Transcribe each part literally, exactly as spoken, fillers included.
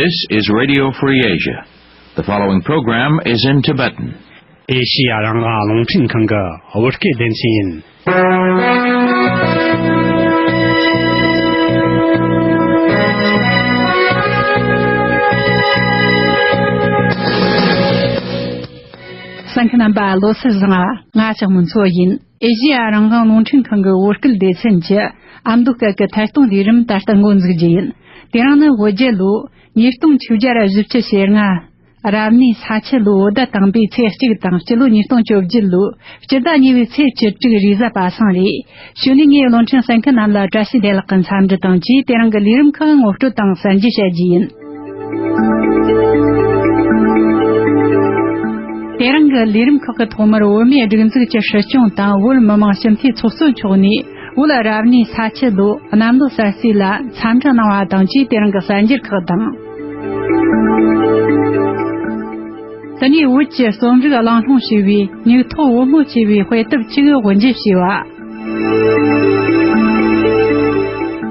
This is Radio Free Asia. The following program is in Tibetan. ཨེ་ཤི་ཡ་རང་དབང་རླུང་འཕྲིན་ཁང་གི་བོད་སྐད་སྡེ་ཚན་ཡིན། གསན་མཁན་རྣམ་པ་ལོ་སར་བཟང་། ང་ལྕགས་མོ་མཚོ་ཡིན། ཨེ་ཤི་ཡ་རང་དབང་རླུང་འཕྲིན་ཁང་གི་བོད་སྐད་སྡེ་ཚན་གྱི་ཨ་མདོ་སྐད་ཀྱི་ཐད་གཏོང་ལས་རིམ་ད་ལྟ་འགོ་འཛུགས་རྒྱུ་ཡིན། དེ་རིང་ནི་བོད་རྒྱལ་ལོ། ཉིས་སྟོང་ཆིག་བརྒྱ་བཞི་བཅུ་ཞེ་ལྔ། རབ་གནས་ས་ཁྱི་ལོ་བོད་ཟླ་དང་པོའི་ཚེས་གཅིག་དང་། སྤྱི་ལོ་ཉིས་སྟོང་བཅོ་བརྒྱད་ལོའི་སྤྱི་ཟླ་གཉིས་པའི་ཚེས་བཅུ་དྲུག་རེས་གཟའ་པ་སངས་རེད། གཞུག་ནས་ངས་བློ་འཕྲིན་གསན་མཁན་རྣམས་ལ་བཀྲ་ཤིས་བདེ་ལེགས་ཀྱི་འཚམས་འདྲི་དང་བཅས། དེ་རིང་གི་ལས་རིམ་ཁག་ངོ་སྤྲོད་དང་གསར་འགྱུར་བཤད་རྒྱུ་ཡིན། དེ་རིང་གི་ལས་རིམ་ཁག་གི་ཐོག་མར་བོད་མིའི་སྒྲིག་འཛུགས་ཀྱི་སྲིད་སྐྱོང་དང་བོད་མི་མང་སྤྱི་འཐུས་ཚོགས་གཙོ་མཆོག་ནས་བོད་རབ་གནས་ས་ཁྱི་ལོ་གནམ་ལོ་གསར་ཚེས་ལ་འཚམས་འདྲི་གནང་བ་དང་བཅས། དེ་རིང་གི་གསར་འགྱུར་ཁག་དང་། དེ་ནས་བོད་ཀྱི་རྩོམ་རིག་གླེང་སློང་བྱས་པའི་སྙིགས་ཐོག་བུ་མོ་ཅེས་པའི་དཔེ་དེབ་གཅིག་དབུ་འབྱེད་བྱས་པ།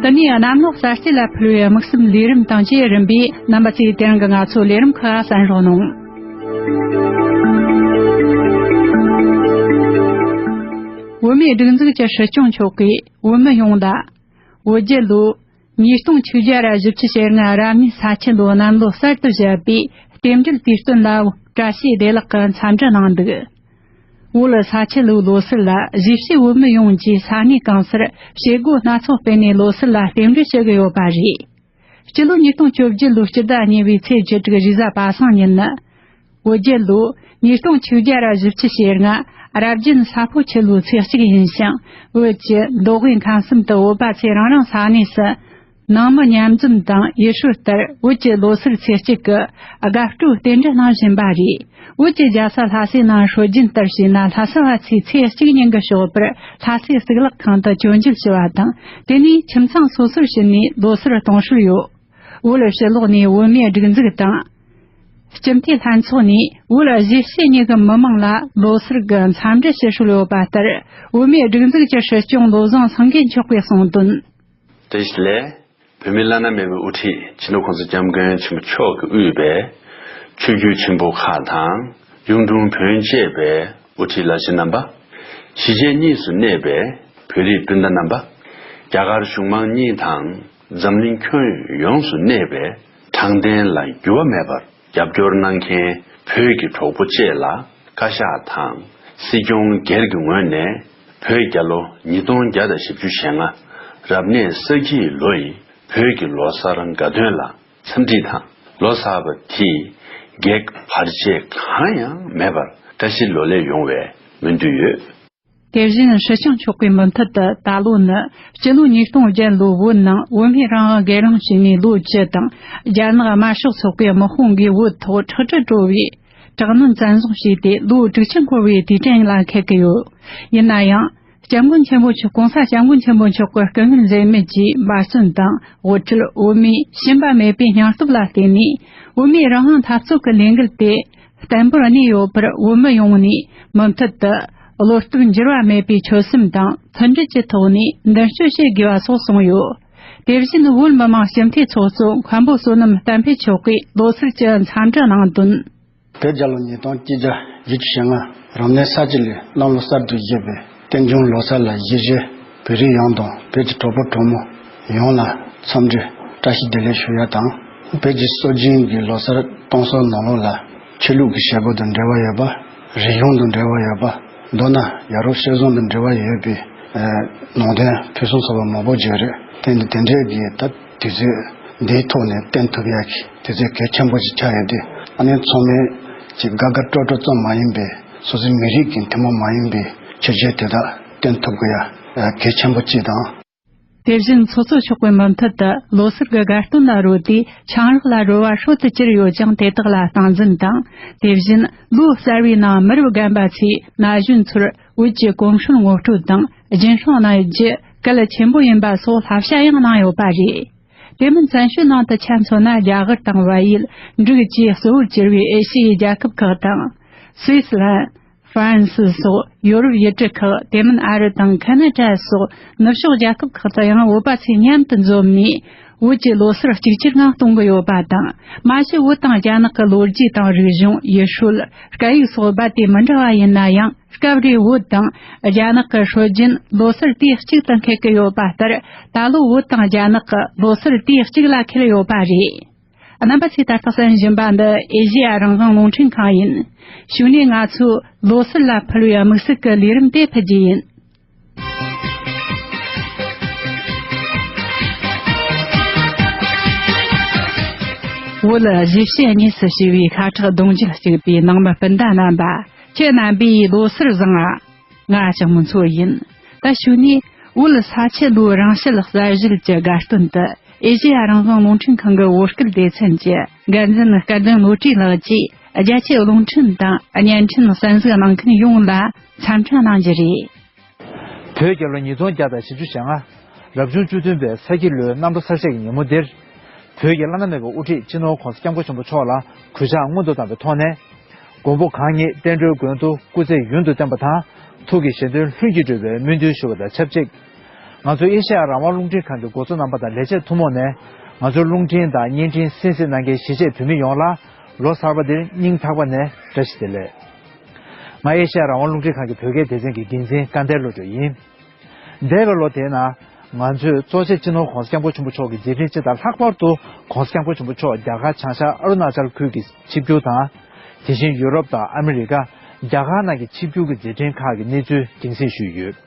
དེ་ནས་གནམ་ལོ་གསར་བརྗེ་ལ་ཕུལ་བའི་དམིགས་བསལ་ལས་རིམ་དང་བཅས་རིམ་པས། རྣམ་པ་ཚོས་དེ་རིང་གི་ང་ཚོའི་ལས་རིམ་ཁག་གསན་རོགས་གནང་། བོད་མིའི་སྒྲིག་འཛུགས་ཀྱི་སྲིད་སྐྱོང་མཆོག་གིས་བོད་མི་ཡོངས་ལ། བོད་རྒྱལ་ལོ། ཉིས་སྟོང་ཆིག་བརྒྱ་བཞི་བཅུ་ཞེ་ལྔ་རབ་གནས་ས་ཁྱི་ལོ་གནམ་ལོ་གསར་དུ་བཞད་པའི་རྟེན་འབྲེལ་དུས་སྟོན་ལ་བཀྲ་ཤིས་བདེ་ལེགས་ཀྱི་འཚམས་འདྲི་གནང་འདུག། བོད་ས་ཁྱི་ལོའི་ལོ་གསར་ལ་གཞིས་བྱེས་བོད་མི་ཡོངས་ཀྱིས་ས་གནས་གང་སར་བྱེད་སྒོ་སྣ་ཚོགས་སྤེལ་ནས་ལོ་གསར་ལ་རྟེན་འབྲེལ་ཞུ་གི་ཡོད་པ་རེད། སྤྱི་ལོ་ཉིས་སྟོང་བཅོ་བརྒྱད་ལོའི་སྤྱི་ཟླ་གཉིས་པའི་ཚེས་བཅུ་དྲུག་རེས་གཟའ་པ་སངས་ཉིན་ནི། བོད་རྒྱལ་ལོ། ཉིས་སྟོང་ཆིག་བརྒྱ་བཞི་བཅུ་ཞེ་ལྔ། རབ་རྒྱུན་ས་ཕོ་ཁྱི་ལོའི་ཚེས་གཅིག་ཡིན་ཞིང་། བོད་ཀྱི་མདོ་དབུས་ཁམས་གསུམ་དུ་བོད་པ་ཚོས་རང་རང་ས་གནས་སུ། ནང་མི་མཉམ་འཛོམས་དང་ཡུལ་སྲོལ་ལྟར་བོད་ཀྱི་ལོ་གསར་ཚེས་གཅིག་གི་དགའ་སྤྲོའི་རྟེན་འབྲེལ་གནང་བཞིན་པ་རེད། བོད་ཀྱི་རྒྱལ་ས་ལྷ་སའི་ནང་སྲོལ་རྒྱུན་ལྟར་བྱས་ན། ལྷ་ས་བ་ཚོས་ཚེས་གཅིག་ཉིན་གྱི་ཞོགས་པར་ལྷ་སའི་གཙུག་ལག་ཁང་དུ་མཆོད་མཇལ་ཞུ་བ་དང་། དེ་ནས་ཁྱིམ་ཚང་སོ་སོར་ཕྱིན་ནས་ལོ་གསར་གཏོང་སྲོལ་ཡོད། བོད་ཕྱི་ལོགས་ནས་བོད་མིའི་སྒྲིག་འཛུགས་དང་། སྤྱི་འཐུས་ལྷན་ཚོགས་ནས་བོད་གཞིས་བྱེས་གཉིས་ཀྱི་མི་མང་ལ་ལོ་གསར་གྱི་འཚམས་འདྲི་ཞུ་སྲོལ་ཡོད་པ་ལྟར། བོད་མིའི་སྒྲིག་འཛུགས་ཀྱི་སྲིད་སྐྱོང་བློ་བཟང་སེང་གེ་མཆོག་གིས་གསུངས་དོན། བཀྲ་ཤིས་བདེ་ལེགས། བོད་མིའི་བླ་ན་མེད་པའི་དབུ་ཁྲིད་སྤྱི་ནོར་༸གོང་ས་༸སྐྱབས་མགོན་ཆེན་པོ་མཆོག་གིས་དབུས་པའི་ཆོས་བརྒྱུད་ཆེན་པོ་ཁག་དང་། གཡུང་དྲུང་བོན་བཅས་པའི་དབུ་ཁྲིད་བླ་ཆེན་རྣམ་པ། གཞིས་བྱེས་གཉིས་སུ་གནས་པའི་བོད་རིགས་སྤུན་ཟླ་རྣམ་པ། རྒྱ་གར་གཞུང་མང་གཉིས་དང་འཛམ་གླིང་ཁྱོན་ཡོངས་སུ་གནས་པའི་དྲང་བདེན་ལ་འགྱུར་བ་མེད་པར་རྒྱབ་སྐྱོར་གནང་མཁན་བོད་ཀྱི་གྲོགས་པོ་བཅས་ལ་བཀའ་ཤག་དང་སྲིད་སྐྱོང་སྒེར་གྱི་ངོས་ནས། བོད་རྒྱལ་ལོ་ཉིས་སྟོང་བརྒྱ་དང་བཞི་བཅུ་ཞེ་ལྔ་རབ་གནས་ས་ཁྱི་ལོ་ཡི་བོད་ཀྱི་ལོ་གསར་དགའ་སྟོན་ལ་འཚམས་འདྲི་དང་། ལོ་གསར་པ་དེས་གེགས་བར་ཆད་གང་ཡང་མེད་པར་བཀྲ་ཤིས་ལོ་ལེགས་ཡོང་བའི་སྨོན་འདུན་ཡོད། དེ་བཞིན་སྲིད་སྐྱོང་མཆོག་གིས་མུ་མཐུད་དུ། ད་ལོ་ནི་སྤྱི་ལོ་ཉིས་སྟོང་བརྒྱད་ལོའི་བོད་ནང་བོད་མིའི་རང་དབང་སྒེར་ལངས་བྱས་ནས་ལོ་བཅུ་དང་། རྒྱ་ནག་དམར་ཤོག་ཚོགས་པའི་དམག་དཔུང་གིས་བོད་ཐོག་ཁྲག་དྲི་བྲོ་བའི་དྲག་གནོན་བཙན་བཟུང་བྱས་ཏེ་ལོ་དྲུག་ཅུ་འཁོར་བའི་དུས་དྲན་ལ་འཁེལ་གྱི་ཡོད། ཡིན་ན་ཡང་། སྐྱབས་མགོན་ཆེན་པོ་མཆོག ༸གོང་ས་༸སྐྱབས་མགོན་ཆེན་པོ་མཆོག་གི་སྐུ་ངལ་འཛེམས་མེད་ཀྱི་འབད་བརྩོན་དང་དབུ་ཁྲིད་བོད་མིའི་ཞུམ་པ་མེད་པའི་སྙིང་སྟོབས་ལ་བརྟེན་ནས། བོད་མིའི་རང་དབང་འཐབ་རྩོད་ཀྱི་ལས་འགུལ་དེ་བརྟན་པོར་གནས་ཡོད་པར། བོད་མི་ཡོངས་ནས་མུ་མཐུད་དུ་བློ་སྟོབས་འགྱུར་བ་མེད་པའི་ཆོད་སེམས་དང་མཐུན་སྒྲིལ་གྱི་ཐོག་ནས་མདུན་སྐྱོད་བྱེད་དགོས་པ་སོགས་གསུངས་ཡོད། དེ་བཞིན་བོད་མི་མང་སྤྱི་འཐུས་ཚོགས་གཙོ་མཁན་པོ་བསོད་ནམས་བསྟན་འཕེལ་མཆོག་གིས་ལོ་གསར་གྱི་འཚམས་འདྲི་གནང་དོན། བོད་རྒྱལ་ལོ་ཉིས་སྟོང་གཅིག་བརྒྱ་བཞི་བཅུ་ཞེ་ལྔ། རབ་གནས་ས་ཁྱི་ལོའི་གནམ་ལོ་གསར་དུ་བཞད་པའི་རྟེན་འབྱུང་ལོ་གསར་ལ། གཞིས་བྱེས་བོད་རིགས་ཡོངས་དང་བོད་ཀྱི་གྲོགས་པོ་གྲོགས་མོ་ཡོངས་ལ་འཚམས་འདྲི་བཀྲ་ཤིས་བདེ་ལེགས་ཞུ་ཡ་དང་། བོད་ཀྱི་སྲོལ་རྒྱུན་གྱི་ལོ་གསར་གཏོང་སྲོལ་ནང་ལོགས་ལ། ཆོས་ལུགས་ཀྱི་བྱེད་སྒོ་དང་འབྲེལ་བ་ཡོད་པ། རིག་གཞུང་དང་འབྲེལ་བ་ཡོད་པ། མདོར་ན་ཡ་རབས་སྤྱོད་བཟང་དང་འབྲེལ་བ་ཡོད་པའི་ནང་དོན་ཕུན་སུམ་ཚོགས་པ་མང་པོ་བརྗོད་རེད། དེ་འདི་དེ་འདྲའི་གི་ད། དུས་ཚོད་འདིའི་ཐོག་ནས་བསྟན་ཐུབ་ཡག་གི་དུས་ཚོད་གལ་ཆེན་པོ་ཞིག་ཆགས་ཡོད་དུས། ཨ་ནི་ཚང་མས་ཅིག་དགའ་དགའ་སྤྲོ་སྤྲོ་ཙམ་མ་ཡིན་པའི་སོ་སོའི་མི་རིགས་ཀྱི་ཐུན་མོང་མ་ཡིན་པའི་ཁྱད་ཆོས་དེ་དག་བསྟན་ཐུབ་དགོས་ཡ་གལ་ཆེན་པོ་གཅིག་དང་། དེ་བཞིན་ཚོགས་གཙོ་མཆོག་གིས་མུ་མཐུད་དུ་ལོ་གསར་གྱི་དགའ་སྟོན་ལ་རོལ་ཏེ་ཆང་རག་ལ་རོལ་བ་ཧྲོལ་དུ་གྱུར་ཡོད་ཀྱང་དེ་དག་ལ་སྟངས་འཛིན་དང་། དེ་བཞིན་ལོ་གསར་བའི་ནང་མི་རབས་རྒན་པ་ཚོས་ན་གཞོན་ཚོར་བོད་ཀྱི་གོམས་སྲོལ་ངོ་སྤྲོད་དང་རྒྱུན་སྲུང་གནང་རྒྱུ་གལ་ཆེན་པོ་ཡིན་པ་སོགས་བསླབ་བྱ་ཡང་གནང་ཡོད་པ་རེད། དེ་མིན་བཙན་བྱོལ་ནང་དུ་ཆ་མཚོན་ན་རྒྱ་གར་དང་བལ་ཡུལ་འབྲུག་བཅས་གཙོ་བོར་གྱུར་པའི་ཨེ་ཤི་ཡའི་རྒྱལ་ཁབ་ཁག་དང་། སུད་སི་ལན། ཧྥ་རན་སི་སོགས་ཡོ་རོབ་ཡུལ་གྲུ་ཁག་དེ་མིན་ཨ་རི་དང་ཁ་ན་ཌ་སོགས་ནུབ་ཕྱོགས་རྒྱལ་ཁབ་ཁག་ཏུ་ཡང་བོད་པ་ཚོས་མཉམ་དུ་འཛོམས་ནས་བོད་ཀྱི་ལོ་སར་གཅིག་གྱུར་ངང་གཏོང་གི་ཡོད་པ་དང་། མ་གཞི་བོད་དང་རྒྱ་ནག་གི་ལོ་རྒྱུས་དང་རིག་གཞུང་། ཡུལ་སྲོལ། སྐད་ཡིག་སོགས་རྦད་དེ་མི་འདྲ་བ་ཡིན་ན་ཡང་། སྐབས་རེ་བོད་དང་རྒྱ་ནག་གི་སྲོལ་རྒྱུན་ལོ་སར་དུས་གཅིག་ཏུ་འཁེལ་གྱི་ཡོད་པ་ལྟར། ད་ལོ་བོད་དང་རྒྱ་ནག་གི་ལོ་སར་དུས་གཅིག་ལ་འཁེལ་ཡོད་པ་རེད། རྣམ་པ་ཚོས་ད་ལྟ་གསན་བཞིན་པ་འདི་ཨེ་ཤེ་ཡ་རང་དབང་རླུང་འཕྲིན་ཁང་ཡིན། གཞུག་ནས་ང་ཚོས་ལོ་སར་ལ་ཕུལ་བའི་དམིགས་བསལ་གྱི་ལས་རིམ་དེ་ཕུལ་རྒྱུ་ཡིན། བོད་གཞིས་བྱེས་གཉིས་སུ་སྐྱེས་པའི་ཤ་ཁྲག་གདུང་རྒྱུད་གཅིག་པའི་ནང་མི་སྤུན་ཟླ་རྣམ་པ། ཁྱེད་རྣམ་པས་ལོ་སར་བཟང་ང་། ང་ལྕགས་མོ་མཚོ་ཡིན། ད་གཞུག་ནས་བོད་ས་ཆུ་ལོའི་རིང་བསྲེལ་གསར་བཞད་ཀྱི་དགའ་སྟོན་དུ། ཨེ་ཤེ་ཡ་རང་དབང་རླུང་འཕྲིན་ཁང་གི་བོད་སྐད་སྡེ་ཚན་གྱི་འགན་འཛིན་སྐལ་ལྡན་བློ་གྲོས་ལགས་ཀྱིས། རྒྱ་ཆེའི་རླུང་འཕྲིན་དང་བརྙན་འཕྲིན་གསན་གཟིགས་གནང་མཁན་ཡོངས་ལ་འཚམས་འདྲི་གནང་རྒྱུ་རེད། བོད་རྒྱལ་ལོ་ཉིས་སྟོང་བརྒྱ་དང་བཞི་བཅུ་ཞེ་ལྔ། རབ་བྱུང་བཅུ་བདུན་པའི་ས་ཁྱི་ལོའི་གནམ་ལོ་གསར་བཞད་ཀྱི་ཉིན་མོ་འདིར། བོད་ཀྱི་བླ་ན་མེད་པའི་དབུ་ཁྲིད་སྤྱི་ནོར་༸གོང་ས་༸སྐྱབས་མགོན་ཆེན་པོ་མཆོག་ལ་གུས་ཕྱག་སྔོན་དུ་བཏང་བའི་ཐོག་ནས། མགོན་པོ་གང་ཉིད་བསྟན་འགྲོའི་མགོན་དུ་སྐུ་ཚེ་ཡུན་དུ་བརྟན་པ་དང་། ཐུགས་ཀྱི་བཞེད་དོན་ལྷུན་གྱིས་གྲུབ་པའི་སྨོན་འདུན་ཞུ་བ་དང་ཆབས་ཅིག། ང་ཚོ་ཨེ་ཤེ་ཡ་རང་དབང་རླུང་འཕྲིན་ཁང་གི་འགོ་གཙོ་རྣམ་པ་དང་ལས་བྱེད་ཐུན་མོང་ནས། ང་ཚོའི་རླུང་འཕྲིན་དང་བརྙན་འཕྲིན་གསན་གཟིགས་གནང་མཁན་གཞིས་བྱེས་བོད་མི་ཡོངས་ལ། ལོ་གསར་པ་འདིར་སྙིང་ཐག་པ་ནས་བཀྲ་ཤིས་བདེ་ལེགས། ང་ཨེ་ཤེ་ཡ་རང་དབང་རླུང་འཕྲིན་ཁང་གི་བོད་སྐད་སྡེ་ཚན་གྱི་འགན་འཛིན་སྐལ་ལྡན་བློ་གྲོས་ཡིན། འདས་པའི་ལོ་དེའི་ནང་། ང་ཚོས་གཙོ་ཆེ་སྤྱི་ནོར་༸གོང་ས་༸སྐྱབས་མགོན་ཆེན་པོ་མཆོག་གི་མཛད་འཕྲིན་སྤྱི་དང་ལྷག་པར་དུ། ༸གོང་ས་༸སྐྱབས་མགོན་ཆེན་པོ་མཆོག་རྒྱ་གར་བྱང་ཤར་ཨ་རུ་ན་ཅལ་ཁུལ་གྱི་ཆིབས་བསྒྱུར་དང་། དེ་བཞིན་ཡུ་རོབ་དང་ཨ་མི་རི་ཀ། རྒྱ་གར་ནང་གི་ཆིབས་བསྒྱུར་གྱི་མཛད་འཕྲིན་ཁག་གི་གནས་ཚུལ་རྒྱང་སྲིང་ཞུས་ཡོད།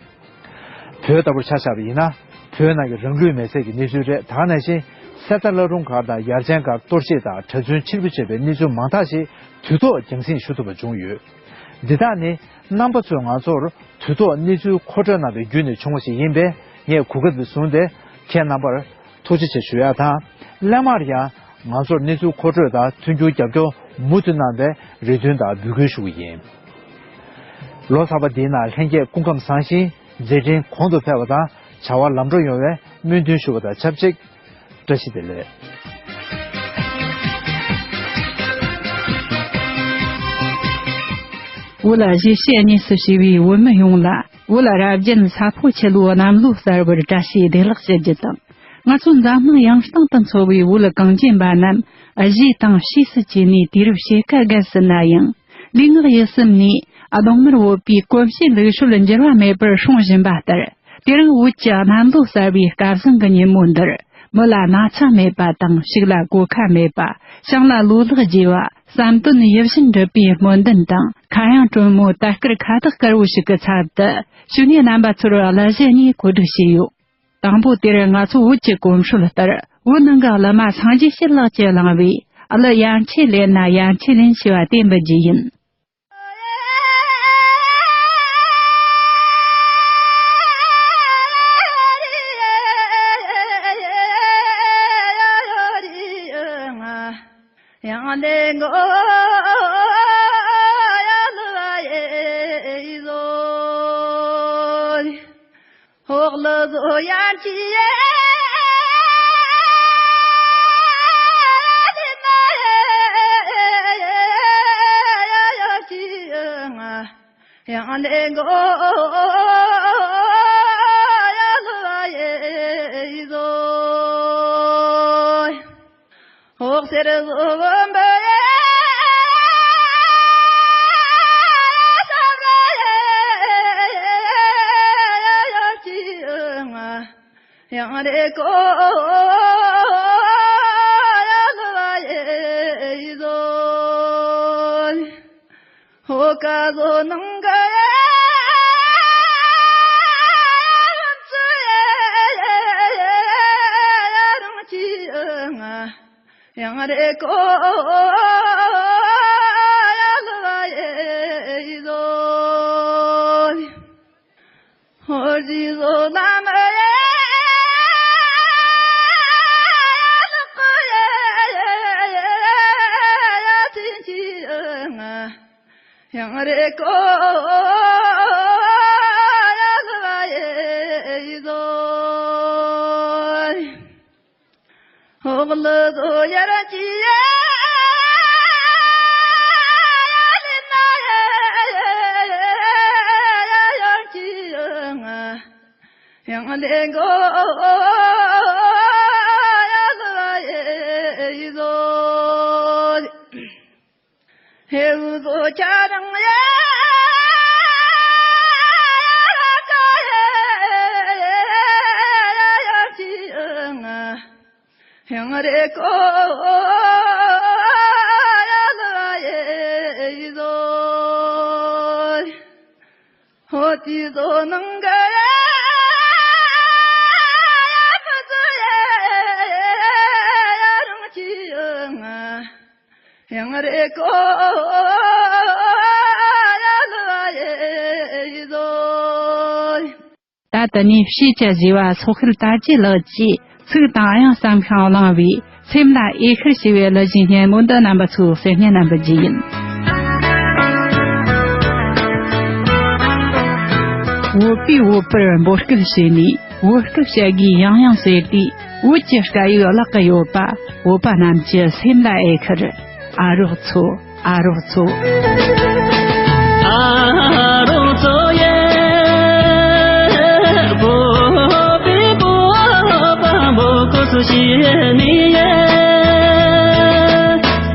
བོད་ལྟ་བུར་ཆ་བཞག་པ་ཡིན་ན། བོད་ནང་གི་རང་ལུས་མེར་སྲེག་གི་གནས་ཚུལ་རེད། ད་ག་ནང་བཞིན། གསེར་རྟ་བླ་རུང་སྒར་དང་ཡར་ཆེན་སྒར་གཏོར་བཤིག་དང་གྲྭ་བཙུན་ཕྱིར་འབུད་བྱས་པའི་གནས་ཚུལ་མང་དག་ཞིག་དུས་ཐོག་རྒྱང་སྲིང་ཞུ་ཐུབ་པ་བྱུང་ཡོད། འདི་དག་ནི། རྣམ་པ་ཚོས་ང་ཚོར་དུས་ཐོག་གནས་ཚུལ་མཁོ་སྤྲོད་གནང་བའི་བརྒྱུད་ནས་བྱུང་བ་ཞིག་ཡིན་པས། ངས་གོ་སྐབས་འདི་བཟུང་སྟེ། ཁྱེད་རྣམ་པར་ཐུགས་རྗེ་ཆེ་ཞུ་ཡག་དང་། སླད་མར་ཡང་། ང་ཚོར་གནས་ཚུལ་མཁོ་སྤྲོད་དང་མཐུན་འགྱུར་རྒྱབ་སྐྱོར་མུ་མཐུད་གནང་བའི་རེ་འདུན་དང་འབོད་སྐུལ་ཞུ་གི་ཡིན། ལོ་གསར་པ་འདིའི་ནང་ལྷན་རྒྱས་སྐུ་ཁམས་བཟང་ཞིང་། མཛད་འཕྲིན་གོང་དུ་འཕེལ་བ་དང་། བྱ་བ་ལམ་འགྲོ་ཡོང་བའི་སྨོན་འདུན་ཞུ་བ་དང་ཆབས་ཅིག། བཀྲ་ཤིས་བདེ་ལེགས། བོད་གཞིས་བྱེས་གཉིས་སུ་བྱས་པའི་བོད་མི་ཡོངས་ལ། བོད་རབ་རྒྱན་ས་ཕོ་ཆེ་ལོའི་གནམ་ལོ་གསར་བར་བཀྲ་ཤིས་བདེ་ལེགས་ཞུ་རྒྱུ་དང་། ང་ཚོ་འཛམ་གླིང་ཡང་སྟེང་དུ་འཚོ་བའི་བོད་གངས་ཅན་པ་རྣམས། གཞིས་དང་ཕྱིས་སུ་གྱེས་ནས་དུས་རབས་ཕྱེད་ཀ་རྒལ་ཟིན་ན་ཡང་། ལུས་ངག་ཡིད་གསུམ་ནས་གདོང་དམར་བོད་པའི་གོམས་གཤིས་ལེགས་ཤོས་འགྱུར་བ་མེད་པར་སྲུང་བཞིན་པ་ལྟར། དེ་རིང་བོད་ཀྱི་གནམ་ལོ་གསར་བའི་སྐལ་བཟང་གི་ཉིན་མོ་འདིར། མི་ལ་ན་ཚ་མེད་པ་དང་། ཕྱུགས་ལ་གོད་ཁ་མེད་པ། ཞིང་ལ་ལོ་ལེགས་རྒྱས་པ། བསམ་དོན་ཡིད་བཞིན་འགྲུབ་པའི་སྨོན་འདུན་དང་། ཁ་གཡང་དྲོན་མོ་དར་དཀར་ཁ་བཏགས་དཀར་བོ་ཞིག་གི་ཚབ་ཏུ། གཞུག་ནས་རྣམ་པ་ཚོར་གླུ་གཞས་གཉིས་གོ་སྒྲིག་བྱས་ཡོད། དང་པོ་དེར་ང་ཚོ་བོད་ཀྱི་གོམས་སྲོལ་ལྟར། བོད་ནང་གི་གླུ་མ་སངས་རྒྱས་བྱིན་ལགས་ཀྱིས་བླངས་པའི་གླུ་ཡན་ཆད་ལེན་ན་ཡན་ཆད་ལེན་ཞེས་པ་དེ་འབུལ་རྒྱུ་ཡིན། ད་དེ་ནས་ཕྱིས་ཀྱི་བཞེས་པ་སོག་ཤད་དར་གྱི་ལག་གིས་ཚིག་དང་དབྱངས་གསུམ་ཤིང་བླངས་པས་སེམས་ལ་འོས་ཤར་ཞེས་པའི་གླུ་གཞས་སྙན་མོ་འདི་རྣམ་པ་ཚོའི་གསན་སྙན་གནང་བ་ཞིག་ཡིན། བོད་པས་བོད་པར་འབོད་སྐུལ་བྱས་ནས་བོད་སྐད་བཤད་དགོས་ཡང་ཡང་ཟེར་དུས། བོད་ཀྱི་སྐད་ཡིག་བརླག་གི་ཡོད་པ་བོད་པ་རྣམས་ཀྱི་སེམས་ལ་འོས་ཤར། ཨ་རོགས་ཚོ། ཨ་རོགས་ཚོ། ཨ་རོགས་ཚོ་ཡེ། བོད་པའི་བོད་པ་མོ་ཁོ་ཚོ་ཤེས་ནི་ཡེ།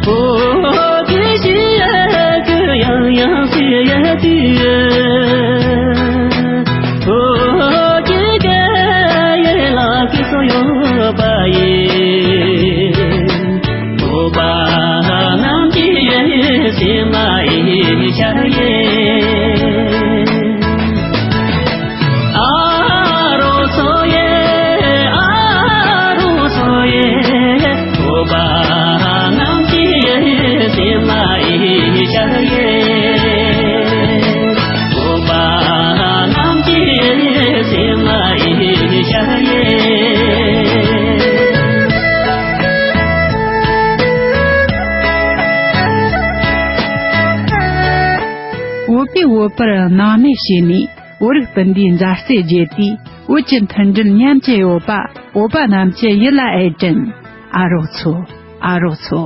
བོད་ཀྱི་གཞས་ཀྱི་ཡང་ཡང་ཟེར་ཡ་དུས། བོད་ཀྱི་སྐད་ཡིག་ལ་སྐྱིད་སོ་ཡོད་པ་ཡིན། བོད་པ་རྣམས་ཀྱི་སེམས་ལ་འོས་ཤར་ཡེ། ཨ་རོགས་ཚོ་ཡེ། ཨ་རོགས་ཚོ་ཡེ། བོད་པ་རྣམས་ཀྱི་སེམས་ལ་འོས་ཤར་ཡེ། བོད་པ་རྣམས་ཀྱི་སེམས་ལ་འོས་ཤར་ཡེ། བོད་པས་བོད་པར་སྣང་མེད་བྱས་ནས་བོད་རིགས་སྤུན་ཟླའི་མཛའ་བརྩེ་རྒྱས་ཏེ། བོད་ཀྱི་མཐུན་སྒྲིལ་ཉམས་ཀྱི་ཡོད་པ་བོད་པ་རྣམས་ཀྱི་ཡིད་ལ་འོས་དྲན། ཨ་རོགས་ཚོ། ཨ་རོགས་ཚོ།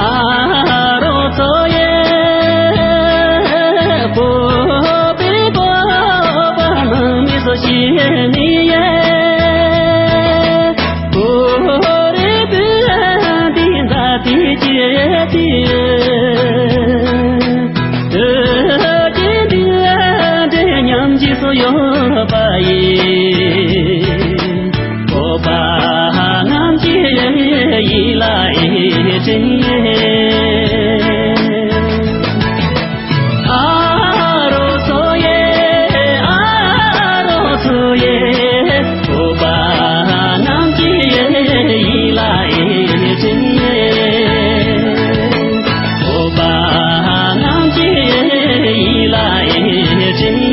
ཨ་རོགས་ཚོ་ཡེ། བོད་པའི་བོད་པ་མང་མི་ཚོ་ཤེས་ནི་ཡེ། བོད་རིགས་སྤུན་ཟླའི་མཛའ་བརྩེ་རྒྱས་ཏེ། བོད་ཀྱི་མཐུན་སྒྲིལ་ཉམས་ཀྱི་སོ་ཡོད་པ་ཡིན། བོད་པ་རྣམས་ཀྱི་ཡིད་ལ་འོས་དྲན། ཨ་རོགས་ཚོ་ཡེ། ཨ་རོགས་ཚོ་ཡེ། བོད་པ་རྣམས་ཀྱི་ཡིད་ལ་འོས་དྲན། བོད་པ་རྣམས་ཀྱི་ཡིད་ལ་འོས་དྲན།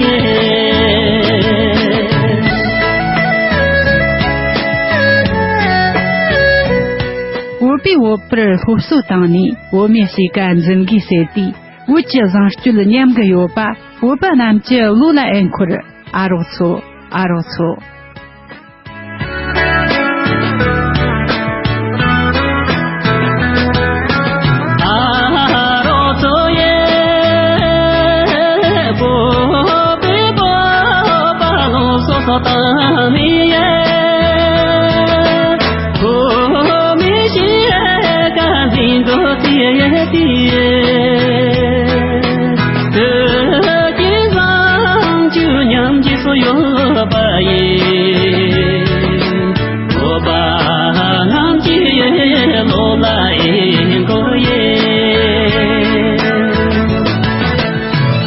བོད་པས་བོད་པར་སློབ་གསོ་བཏང་ནས་བོད་མིའི་སྲིད་ཀ་འཛིན་དགོས་ཟེར་དུས། བོད་ཀྱི་བཟང་སྤྱོད་ཉམས་ཀྱི་ཡོད་པ་བོད་པ་རྣམས་ཀྱི་བློ་ལ་འོས་འཁོར། ཨ་རོགས་ཚོ། ཨ་རོགས་ཚོ། ཨ་རོགས་ཚོ་ཡེ། བོད་པའི་བོད་པ་ལོ་སོ་སོ་དང་མི་ཡེ། བོད་མི་ཞིག་ག་འཛིན་འགྲོ་དེ་དེ། བོད་ཀྱི་བཟང་སྤྱོད་ཉམས་ཀྱི་སོ་ཡོད་པ་ཡིན། བོད་པ་རྣམས་ཀྱི་བློ་ལ་ཨེ་འགོར་ཡེ།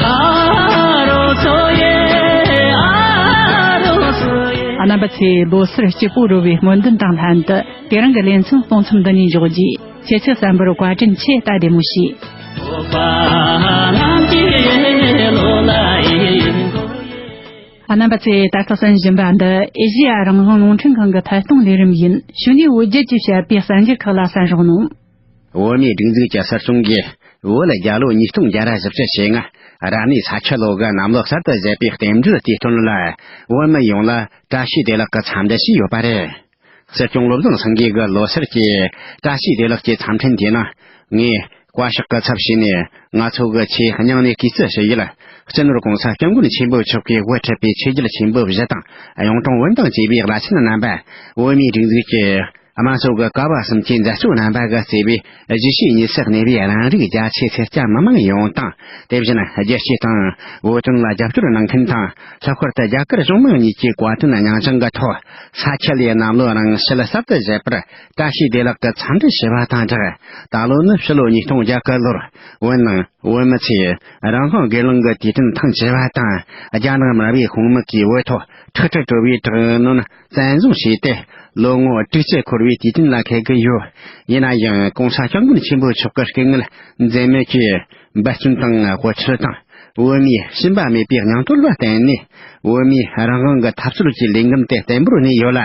ཨ་རོགས་ཚོ་ཡེ། ཨ་རོགས་ཚོ་ཡེ། རྣམ་པ་ཚོས་ལོ་སར་སྐྱིད་པོ་རོལ་བའི་སྨོན་འདུན་དང་ལྷན་དུ། དེ་རིང་གི་ལེ་ཚན་གཏོང་མཚམས་འདི་ནས་འཇོག་རྒྱུ། ཁྱེད་ཚོའི་བསམ་པར་བཀའ་དྲིན་ཆེ། ད་བདེ་མོ་བྱོས། རྣམ་པ་ཚོས་ད་ལྟ་གསན་བཞིན་པ་འདི་ཨེ་ཤེ་ཡ་རང་དབང་རླུང་འཕྲིན་ཁང་གི་ཐད་གཏོང་ལས་རིམ་ཡིན། གཞུག་ནས་བོད་རྒྱལ་གྱིས་བཤད་པའི་གསར་འགྱུར་ཁག་ལ་གསན་རོགས་གནང་། བོད་མིའི་སྒྲིག་འཛུགས་ཀྱི་སྲིད་སྐྱོང་གིས་བོད་རྒྱལ་ལོ་ཉིས་སྟོང་བརྒྱ་ར་བཞི་བཅུ་ཞེ་ལྔ་རབ་གནས་ས་ཁྱི་ལོ་གི་གནམ་ལོ་གསར་དུ་བཞད་པའི་རྟེན་འབྲེལ་དུས་སྟོན་ལ་བོད་མི་ཡོངས་ལ་བཀྲ་ཤིས་བདེ་ལེགས་ཀྱི་འཚམས་འདྲི་ཞུས་ཡོད་པ་རེད། སྲིད་སྐྱོང་བློ་བཟང་སེང་གེ་གི་ལོ་སར་གྱི་བཀྲ་ཤིས་བདེ་ལེགས་ཀྱི་འཚམས་འཕྲིན་དེ་ནི་ངས་ བཀའ་ཤག་གི་ཚབ་བྱས་ནས་ང་ཚོ་གི་ཆེས་སྙིང་ནས་གུས་བརྩི་ཞུ་ཡུལ། སྤྱི་ནོར་༸གོང་ས་༸སྐྱབས་མགོན་ཆེན་པོ་མཆོག་གིས་དབུ་ཁྲིད་པའི་ཆོས་བརྒྱུད་ཆེན་པོ་བཞི་དང་གཡུང་དྲུང་བོན་དང་བཅས་པའི་བླ་ཆེན་རྣམ་པ། བོད་མིའི་སྒྲིག་འཛུགས་ཀྱི་དམངས་གཙོ་གི་ཀ་བ་གསུམ་གྱི་མཛད་གཙོ་རྣམ་པ་གིས་གཙོས་པའི་གཞིས་བྱེས་གཉིས་སུ་གནས་པའི་རང་རིགས་རྒྱ་ཆེ་སེར་སྐྱ་མི་མང་ཡོངས་དང་། དེ་བཞིན་རྒྱལ་སྤྱི་དང་བོད་དོན་ལ་རྒྱབ་སྐྱོར་གནང་མཁན་དང་། ལྷག་པར་དུ་རྒྱ་གར་གཞུང་མང་གཉིས་ཀྱི་བཀའ་དྲིན་སྙིང་བཅངས་ཀྱི་ཐོག་ས་ཆ་ལས་གནམ་ལོ་རིང་ཞི་ལྷག་གསར་དུ་བཞད་པར་བཀྲ་ཤིས་བདེ་ལེགས་ཀྱི་འཚམས་འདྲི་ཞུ་བ་དང་སྦྲགས། ད་ལོ་ནི་ཕྱི་ལོ་ཉིས་སྟོང་བརྒྱད་གི་ལོར་བོད་ནང་བོད་མི་ཚོས་རང་དབང་སྒེར་ལངས་ཀྱི་དུས་སྟོན་ཐེངས་བཅུ་བ་དང་། རྒྱ་ནག་དམར་པོའི་དཔུང་དམག་གིས་བོད་ཐོག་ཁྲག་དྲི་བྲོ་བའི་དྲག་གནོན་བཙན་བཟུང་བྱས་ཏེ། ལོ་ངོ་དྲུག་ཅུ་འཁོར་བའི་དུས་སྟོན་ལ་འཁེལ་གྱི་ཡོད། ཡིན་ན་ཡང་༸གོང་ས་༸སྐྱབས་མགོན་ཆེན་པོ་མཆོག་གི་སྐུ་ངལ་འཛེམ་མེད་ཀྱིས་འབད་བརྩོན་དང་དབུ་ཁྲིད་དང་བོད་མིའི་ཞུམ་པ་མེད་པའི་སྙིང་སྟོབས་ལ་བརྟེན་ནས། བོད་མིའི་རང་དབང་གི་འཐབ་རྩོད་ཀྱི་ལས་འགུལ་དེ་བརྟན་པོར་གནས་ཡོད་ལ།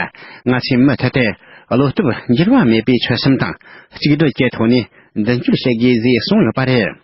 ང་ཚོས་མུ་མཐུད་དེ་བློ་སྟོབས་འགྱུར་བ་མེད་པའི་ཆོད་སེམས་དང་གཅིག་སྒྲིལ་གྱི་ཐོག་ནས་མདུན་སྐྱོད་བྱེད་དགོས་ཞེས་གསུངས་ཡོད་པ་རེད།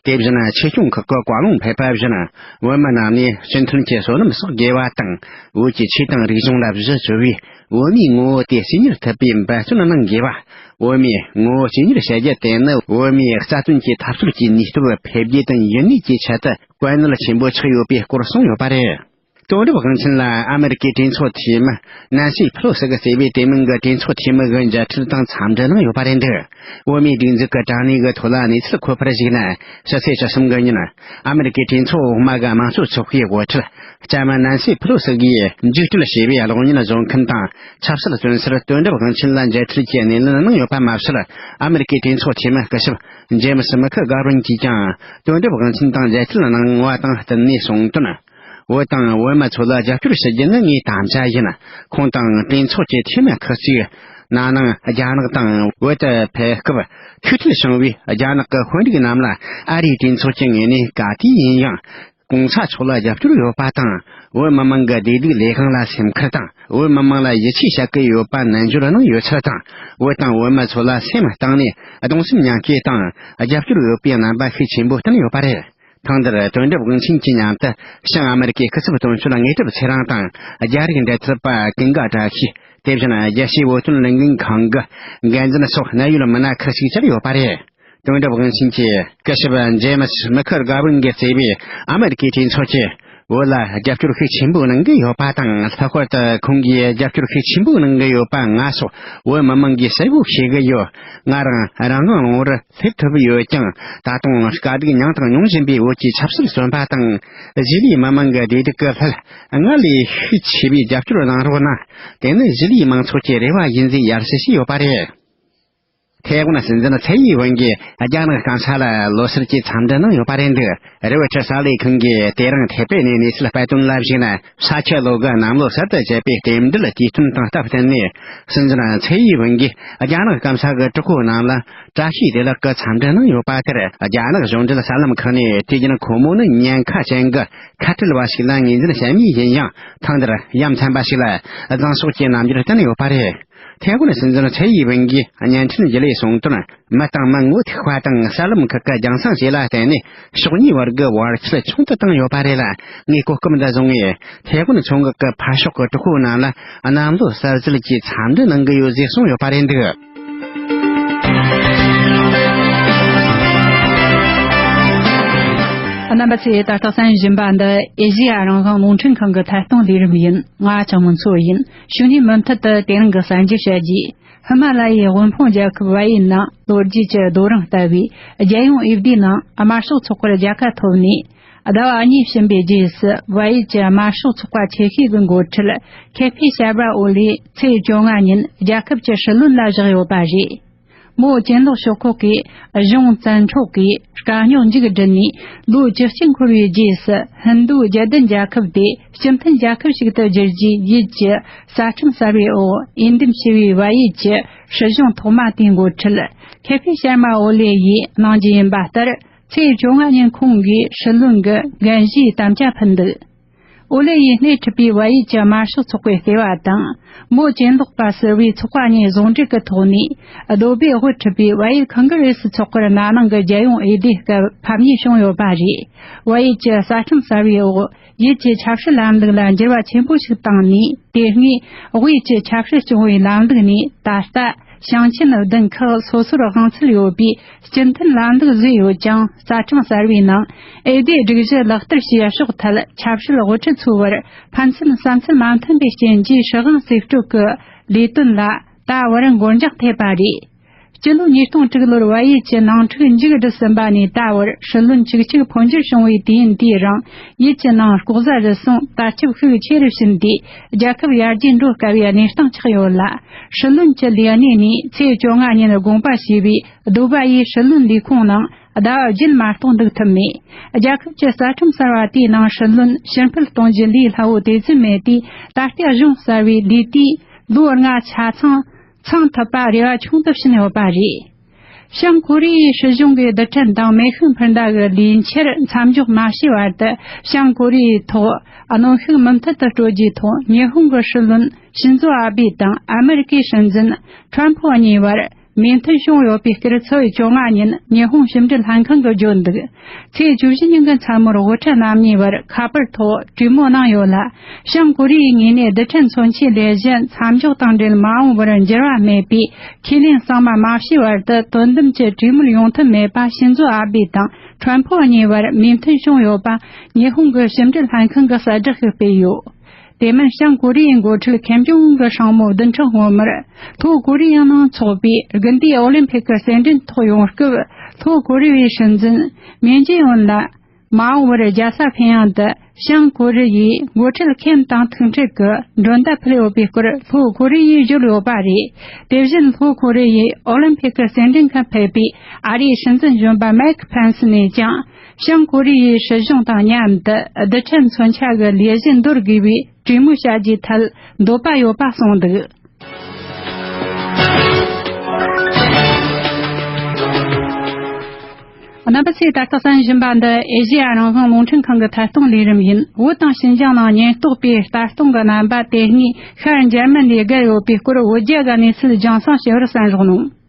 དེ་བཞིན་ཆོས་སྐྱོང་ཁག་གི་བཀའ་ལུང་ཕེབས་པ་བཞིན། བོད་མི་རྣམས་ནས་སྤྱི་མཐུན་གྱི་བསོད་ནམས་གསོག་དགོས་པ་དང་། བོད་ཀྱི་ཆོས་དང་རིག་གཞུང་ལ་གཞི་བཅོལ་བའི་བོད་མིའི་ངོ་བོ་དེ་རྩིས་གཉེར་ཐུབ་པའི་འབད་བརྩོན་གནང་དགོས་པ། བོད་མིའི་ངོ་བོ་རྩིས་གཉེར་བྱ་རྒྱུ་དེ་ནི་བོད་མིའི་རྩ་དོན་གྱི་འཐབ་རྩོད་ཀྱི་ནུས་སྟོབས་འཕེལ་རྒྱས་དང་ཡུན་གནས་ཀྱི་ཆེད་དུ་གལ་གནད་ཆེན་པོ་ཆགས་ཡོད་པའི་སྐོར་གསུངས་ཡོད་པ་རེད། དོན་གྲུབ་དབང་ཆེན་ལ་ཨ་མེ་རི་ཀའི་གྲོས་ཚོགས་འཐུས་མི་ནན་སི་ཕེ་ལོ་སི་གིས་གཙོས་པའི་དེ་མིན་གྱི་གྲོས་ཚོགས་འཐུས་མི་གིས་མཇལ་འཕྲད་དང་འཚམས་འདྲི་གནང་ཡོད་པ་རེད་འདུག་བོད་མིའི་སྒྲིག་འཛུགས་ཀྱི་དྲ་གནས་ཀྱི་ཐོག་ལ་གནས་ཚུལ་འཁོད་པར་གཞིགས་ན། ཕྱི་ཚེས་བཅུ་གསུམ་གྱི་ཉིན་ཨ་མེ་རི་ཀའི་གྲོས་ཚོགས་འོག་མ་གི་དམངས་གཙོ་ཚོགས་པའི་དབུ་ཁྲིད་ལྕམ་ནན་སི་ཕེ་ལོ་སི་གིས་མཇུག་སྒྲིལ་བྱས་པའི་གློག་བརྙན་བཟོ་མཁན་དང་ཆབ་སྲིད་བཙོན་ཟུར་དོན་གྲུབ་དབང་ཆེན་ལ་མཇལ་འཕྲད་ཀྱི་སྣེ་ལེན་གནང་ཡོད་པ་མ་ཟད། ཨ་མེ་རི་ཀའི་གྲོས་ཚོགས་འཐུས་མི་སྐུ་ཞབས་ཇེམ་སི་མི་ཁི་གྷར་ཝིན་གྱིས་ཀྱང་དོན་གྲུབ་དབང་ཆེན་དང་མཇལ་འཕྲད་གནང་བ་དང་བསྟུན་ནས་གསུངས་དོན། བོད་དང་བོད་མི་ཚོ་ལ་རྒྱབ་སྐྱོར་ཞུ་རྒྱུ་ནི་ངའི་དམ་བཅའ་ཡིན། ཁོང་དང་གྲོས་ཚོགས་ཀྱི་འཐུས་མི་ཁག་ཅིག་ན་ནིང་རྒྱ་ནག་དང་བོད་དུ་ཕེབས་སྐབས། ཐུགས་འཕྲད་བྱུང་བའི་རྒྱ་ནག་གི་དཔོན་རིགས་རྣམས་ལ་ཨ་རིའི་གྲོས་ཚོགས་ཀྱི་ངོས་ནས་ག་དུས་ཡིན་ཡང་གོང་ས་མཆོག་ལ་རྒྱབ་སྐྱོར་ཡོད་པ་དང་། བོད་མི་མང་གི་བདེ་སྡུག་ལས་དབང་ལ་སེམས་ཁུར་དང་། བོད་མི་མང་ལ་ཡིད་ཆེས་བྱ་གི་ཡོད་པ་ནན་བརྗོད་གནང་ཡོད་ཚུལ་དང་། བོད་དང་བོད་མི་ཚོ་ལ་སེམས་གཏིང་ནས་གདུང་སེམས་མཉམ་སྐྱེད་དང་རྒྱབ་སྐྱོར་ཡོད་པའི་རྣམ་པ་ཤུགས་ཆེན་པོ་བསྟན་ཡོད་པ་རེད། ཐེངས་འདིར་དོན་གྲུབ་དབང་ཆེན་གྱིས་མཉམ་དུ་བྱང་ཨ་མེ་རི་ཀའི་སྐུ་ཚབ་དོན་གཅོད་དངོས་གྲུབ་ཚེ་རིང་དང་། རྒྱ་རིགས་འབྲེལ་མཐུད་པ་ཀུན་དགའ་བཀྲ་ཤིས། དེ་བཞིན་རྒྱལ་སྤྱིའི་བོད་དོན་ལས་འགུལ་ཁང་གི་འགན་འཛིན་སོགས་གནད་ཡོད་མི་སྣ་ཁག་ཅིག་བཅར་ཡོད་པ་རེད། དོན་གྲུབ་དབང་ཆེན་གྱིས་སྐུ་ཞབས་ཇེམ་སི་མི་ཁི་གྷར་ཝིན་གྱིས་གཙོས་པའི་ཨ་མེ་རི་ཀའི་གྲོས་ཚོགས་ཀྱིས་བོད་ལ་རྒྱབ་སྐྱོར་ཤུགས་ཆེན་པོ་གནང་གི་ཡོད་པ་དང་། ལྷག་པར་དུ་ཁོང་གིས་རྒྱབ་སྐྱོར་ཤུགས་ཆེན་པོ་གནང་གི་ཡོད་པ་ང་སོགས་བོད་མི་མང་གིས་གསལ་པོ་ཤེས་ཀྱི་ཡོད། ང་རང་རང་དབང་ལུང་པར་སླེབས་ཐུབ་ཡོད་ཀྱང་། ད་དུང་དཀའ་སྡུག་མྱངས་དང་མྱོང་བཞིན་པའི་བོད་ཀྱི་ཆབ་སྲིད་བཙོན་པ་དང་། གཞིས་ལུས་མི་མང་གི་བདེ་སྡུག་གི་སླད་སྔར་ལས་ཤུགས་ཆེ་བའི་རྒྱབ་སྐྱོར་གནང་རོགས་གནང་། དེ་ནི་གཞིས་ལུས་མང་ཚོགས་ཀྱི་རེ་བ་ཡིན་ཟེར་ཡར་ཞུ་བྱས་ཡོད་པ་རེད། ཐའེ་ཝན་སྲིད་འཛིན་ཚའེ་ཡིན་ཝེན་གྱིས་རྒྱ་ནག་སྐམ་ས་ལ་ལོ་གསར་གྱི་འཚམས་འདྲི་གནང་ཡོད་པ་རེད་འདུག་རོའི་ཊར་གསར་ལས་ཁང་གིས་དེ་རིང་ཐེ་པེ་ནས་གནས་ཚུལ་སྤེལ་དོན་ལ་གཞིགས་ན། ས་ཁྱི་ལོ་དགུ་གནམ་ལོ་གསར་དུ་བཅད་པའི་རྟེན་འབྲེལ་དུས་སྟོན་དང་སྟབས་བསྟུན་ནས། སྲིད་འཛིན་ཚའེ་ཡིན་ཝེན་གྱིས་རྒྱ་ནག་སྐམ་ས་གི་གྲོགས་པོ་རྣམས་ལ་བཀྲ་ཤིས་བདེ་ལེགས་ཀྱི་འཚམས་འདྲི་གནང་ཡོད་པ་དེར། རྒྱ་ནག་གཞུང་འབྲེལ་གསར་ལམ་ཁག་ནས། དུས་རྒྱུན་ཁོ་མོ་ནི་ཉེན་ཁ་ཅན་གྱི་ཁ་བྲལ་བ་ཞིག་ལ་ངོས་འཛིན་བྱེད་མུས་ཡིན་ཡང་། ཐེངས་འདིར་ཡ་མཚན་པ་ཞིག་ལ་བཟང་ཕྱོགས་ཀྱི་རྣམ་འགྱུར་བསྟན་ཡོད་པ་རེད། ཐའེ་ཝན་སྲིད་འཛིན་ཚའེ་ཡིན་ཝེན་གྱིས་བརྙན་འཕྲིན་བརྒྱུད་ལས་གསུངས་དོན། མི་དང་མི་ངོ་ཐུག་པ་དང་གསར་ལམ་ཁག་གི་རྒྱང་སྲིང་བཅས་ལ་བརྟེན་ནས་ཕྱོགས་གཉིས་བར་གྱི་བར་ཁྱད་ཆུང་དུ་བཏང་ཡོད་པ་རེད་ལ། ངས་གོ་སྐབས་འདི་བཟུང་ངས་ཐའེ་ཝན་མཚོ་འགག་གི་ཕར་ཕྱོགས་ཀྱི་གྲོགས་པོ་རྣམས་ལ་གནམ་ལོ་གསར་ཚེས་ཀྱི་འཚམས་འདྲི་གནང་གི་ཡོད་ཅེས་གསུངས་ཡོད་པ་རེད་འདུག་རྣམ་པ་ཚོས་ད་ལྟ་གསན་བཞིན་པ་འདི་ཨེ་ཤེ་ཡ་རང་དབང་རླུང་འཕྲིན་ཁང་གི་ཐད་གཏོང་ལས་རིམ་ཡིན། ང་གྲངས་མོ་མཚོ་ཡིན། ཞུ་ནས་མུ་མཐུད་དུ་དེ་རིང་གི་གསར་འགྱུར་བཤད་རྒྱུ། ཧི་མ་ལ་ཡའི་དབུལ་ཕོངས་རྒྱལ་ཁབ་བལ་ཡུལ་ནང་ལོ་རྒྱུས་ཀྱི་རྡོ་རིང་ལྟ་བུའི་རྒྱལ་ཡོངས་འོས་བསྡུའི་ནང་དམར་ཤོག་ཚོགས་པར་རྒྱལ་ཁ་ཐོབ་ནས། ཟླ་བ་གཉིས་ཕྱིན་པའི་རྗེས་སུ། བལ་ཡུལ་གྱི་དམར་ཤོག་ཚོགས་པ་ཆེ་ཤོས་ཀྱི་འགོ་ཁྲིད་ཁེ་ཕི་ཤར་མ་ཨོ་ལེ་ཚེས་བཅོ་ལྔ་ཉིན་རྒྱལ་ཁབ་ཀྱི་སྲིད་བློན་ལ་བཞག་ཡོད་པ་རེད། མོ་གྱེན་ལོག་ཕྱོགས་ཁག་གི་གཞུང་བཙན་འཕྲོག་གིས་དཀའ་རྙོག་མཇུག་བསྒྲིལ་ནས་ལོ་བཅུ་གཅིག་འཁོར་བའི་རྗེས་སུ། ཧིན་རྡུ་རྒྱལ་ལྡན་རྒྱལ་ཁབ་དེ་སྤྱི་མཐུན་རྒྱལ་ཁབ་ཞིག་ཏུ་བསྒྱུར་རྒྱུའི་ཡུལ་གྱི་རྩ་ཁྲིམས་གསར་བའི་འོག་འོས་འདེམས་ཞུ་བའི་བལ་ཡུལ་གྱི་སྲིད་གཞུང་ཐོག་མ་དེའི་འགོ་ཁྲིད་ཁེ་ཕི་ཤར་མ་ཨོ་ལེ་ཡིས་གནང་རྒྱུ་ཡིན་པ་ལྟར། ཚེས་བཅོ་ལྔ་ཉིན་ཁོང་གིས་སྲིད་བློན་གྱི་འགན་བཞེས་དམ་བཅའ་ཕུལ་འདུག་ཨོ་ལེ་ཡིས་སྣེ་ཁྲིད་པའི་བལ་ཡུལ་གྱི་དམར་ཤོག་ཚོགས་པའི་ལྟེ་བ་དང་། མོ་གྱེན་ལོག་པ་ཟུར་པའི་ཚོགས་པ་གཉིས་ཟུང་འབྲེལ་གྱི་ཐོག་ནས། རྡོ་སྦིས་དབུ་ཁྲིད་པའི་བལ་ཡུལ་ཁོང་གི་རེས་སུ་ཚོགས་པར་ན་ནིང་གི་རྒྱལ་ཡོངས་འོས་བསྡུའི་སྐབས་ཕམ་ཉེས་བྱུང་ཡོད་པ་རེད། བལ་ཡུལ་གྱི་རྩ་ཁྲིམས་གསར་བའི་འོག་ཡུལ་གྱི་ཆབ་སྲིད་ལམ་ལུགས་ལ་འགྱུར་བ་ཆེན་པོ་ཞིག་བཏང་ནས། དེ་སྔའི་དབུས་ཀྱི་ཆབ་སྲིད་སྐྱོང་བའི་ལམ་ལུགས་ནས་ད་ལྟ། ཞིང་ཆེན་བདུན་ཁག་སོ་སོར་དབང་ཚད་ཡོད་པའི་སྤྱི་མཐུན་ལམ་ལུགས་བཟོས་ཡོད་ཀྱང་། རྩ་ཁྲིམས་གསར་བའི་ནང་འོས་བསྡུའི་སྒྲིག་གཞི་ལག་བསྟར་བྱེད་ཕྱོགས་ཐད་ཆབ་སྲིད་དབུ་ཁྲིད་ཚོའི་བར་ཕན་ཚུན་བསམ་ཚུལ་མ་མཐུན་པའི་རྐྱེན་གྱིས་སྲིད་དབང་རྩིས་སྤྲོད་ཀྱི་ལས་དོན་ལ་ད་བར་འགོར་འགྱངས་ཐེབས་པ་རེད། སྤྱི་ལོ་ཉིས་སྟོང་དྲུག་ལོར་བལ་ཡུལ་གྱི་ནང་འཁྲུག་མཇུག་བསྒྲིལ་ཟིན་པ་ནས་ད་བར་སྲིད་བློན་གཅིག་གཅིག་འཕོ་འགྱུར་བྱུང་བའི་དུས་ཡུན་དེའི་རིང་ཡུལ་གྱི་ནང་ལྐོག་ཟ་རུལ་སུངས་དར་ཁྱབ་ཤུགས་ཆེ་རུ་ཕྱིན་ཏེ། རྒྱལ་ཁབ་ཡར་རྒྱས་འགྲོ་དཀའ་བའི་གནས་སྟངས་ཆགས་ཡོད་ལ། སྲིད་བློན་གྱི་ལས་གནས་ནས་ཚེས་བཅོ་ལྔ་ཉིན་དགོངས་པ་ཞུས་པའི་རྡོ་སྦ་ཡི་སྲིད་བློན་ལས་ཁུངས་ནང་ཟླ་བ་བརྒྱད་མ་གཏོགས་འདུག་ཐུབ་མེད། རྒྱལ་ཁབ་ཀྱི་རྩ་ཁྲིམས་གསར་བ་དེའི་ནང་སྲིད་བློན་ཕྱིར་འཕུད་གཏོང་རྒྱུ་ལས་སླ་བོ་དེ་ཙམ་མེད་དེ། ད་ལྟའི་གཞུང་གསར་བའི་ལས་དུས་ལོ་ལྔ་ཆ་ཚང་ཚང་ཐུབ་པ་རེ་བ་ཆུང་དུ་ཕྱིན་ཡོད་པ་རེད། བྱང་ཀོ་རི་ཡའི་སྲིད་གཞུང་གི་རྡུལ་ཕྲན་དང་མེ་ཤུགས་འཕུར་མདའ་གི་ལས་འཆར་མཚམས་འཇོག་མ་བྱས་བར་དུ། བྱང་ཀོ་རི་ཡའི་ཐོག་གནོན་ཤུགས་མུ་མཐུད་དུ་སྤྲོད་རྒྱུའི་ཐོག་ཉི་ཧོང་གི་སྲིད་བློན་ཤིན་ཛོ་ཨ་བྷེ་དང་ཨ་མེ་རི་ཀའི་སྲིད་འཛིན་ཁྲམ་ཕུ་གཉིས་བར་མོས་མཐུན་བྱུང་ཡོད་པའི་སྐོར་ཚེས་བཅོ་ལྔ་ཉིན་ཉི་ཧོང་ཕྱི་འབྲེལ་ལྷན་ཁང་གིས་བརྗོད་འདུག་ཚེས་བཅུ་བཞི་ཉིན་གྱི་མཚན་མོར་དབུ་ཁྲིད་རྣམ་གཉིས་བར་ཁ་པར་ཐོག་གྲོས་མོལ་གནང་ཡོད་ལ། བྱང་ཀོ་རི་ཡའི་ངོས་ནས་རྡུལ་ཕྲན་མཚོན་ཆའི་ལས་གཞི་མཚམས་འཇོག་དང་འབྲེལ་མ་འོངས་པར་འགྱུར་བ་མེད་པའི་ཁས་ལེན་གཙང་མ་མ་བྱས་བར་དུ་དོ་དམ་གྱི་གྲོས་མོལ་ཡོང་ཐབས་མེད་པ་ཤིན་ཛོ་ཨ་བྷེ་དང་ཁྲམ་ཕུ་གཉིས་བར་མོས་མཐུན་བྱུང་ཡོད་པ་ཉི་ཧོང་གི་ཕྱི་འབྲེལ་ལྷན་ཁང་གིས་གསལ་བསྒྲགས་ཤིག་སྤེལ་ཡོད། དེ་མིན་བྱང་ཀོ་རི་ཡའི་འགོ་ཁྲིད་ཁེམ་ཇོང་ཨུན་གྱི་སྲིང་མོ་བདུན་ཕྲག་སྔོན་མར་ལྷོ་ཀོ་རི་ཡའི་ནང་འཚོགས་པའི་དགུན་དུས་ཨོ་ལིམ་ཕིག་གི་རྩེད་འགྲན་ཐོག་ཡོང་སྐབས། ལྷོ་ཀོ་རི་ཡའི་སྲིད་འཛིན་མུན་ཇེ་ཨིན་ལ་མ་འོངས་པར་རྒྱལ་ས་ཕིན་ཡང་དུ་བྱང་ཀོ་རི་ཡའི་འགོ་ཁྲིད་ཁིམ་དང་ཐུག་འཕྲད་ཀྱི་མགྲོན་བརྡ་ཕུལ་ཡོད་པའི་སྐོར་ལྷོ་ཀོ་རི་ཡས་བརྗོད་ཡོད་པ་རེད། དེ་བཞིན་ལྷོ་ཀོ་རི་ཡའི་ཨོ་ལིམ་ཕིག་གི་རྩེད་འགྲན་ཁར་ཕེབས་པའི་ཨ་རིའི་སྲིད་འཛིན་གཞོན་པ་མེག་ཕན་སི་ནས་ཀྱང་། བྱང་ཀོ་རི་ཡའི་སྲིད་གཞུང་དང་མཉམ་དུ་རྡུལ་ཕྲན་མཚོན་ཆ་གི་ལས་གཞི་འདོར་དགོས་པའི་གྲོས་མོལ་བྱ་རྒྱུའི་ཐད་འདོད་པ་ཡོད་པ་གསུངས་འདུག་རྣམ་པ་ཚོས་ད་ལྟ་གསན་བཞིན་པ་འདི་ཨེ་ཤེ་ཡ་རང་དབང་རླུང་འཕྲིན་ཁང་གི་ཐད་གཏོང་ལས་རིམ་ཡིན། བོད་དང་ཞིན་ཅང་ནང་ཉེན་རྟོག་པའི་ལྟ་སྟངས་ཀྱི་རྣམ་པ་དེ་སྔའི་ཤར་འཇར་མ་ནིས་བརྒལ་ཡོད་པའི་སྐོར། བོད་རྒྱ་གི་གནས་ཚུལ་རྒྱང་སྲིང་བྱས་པར་གསན་རོགས་གནང་།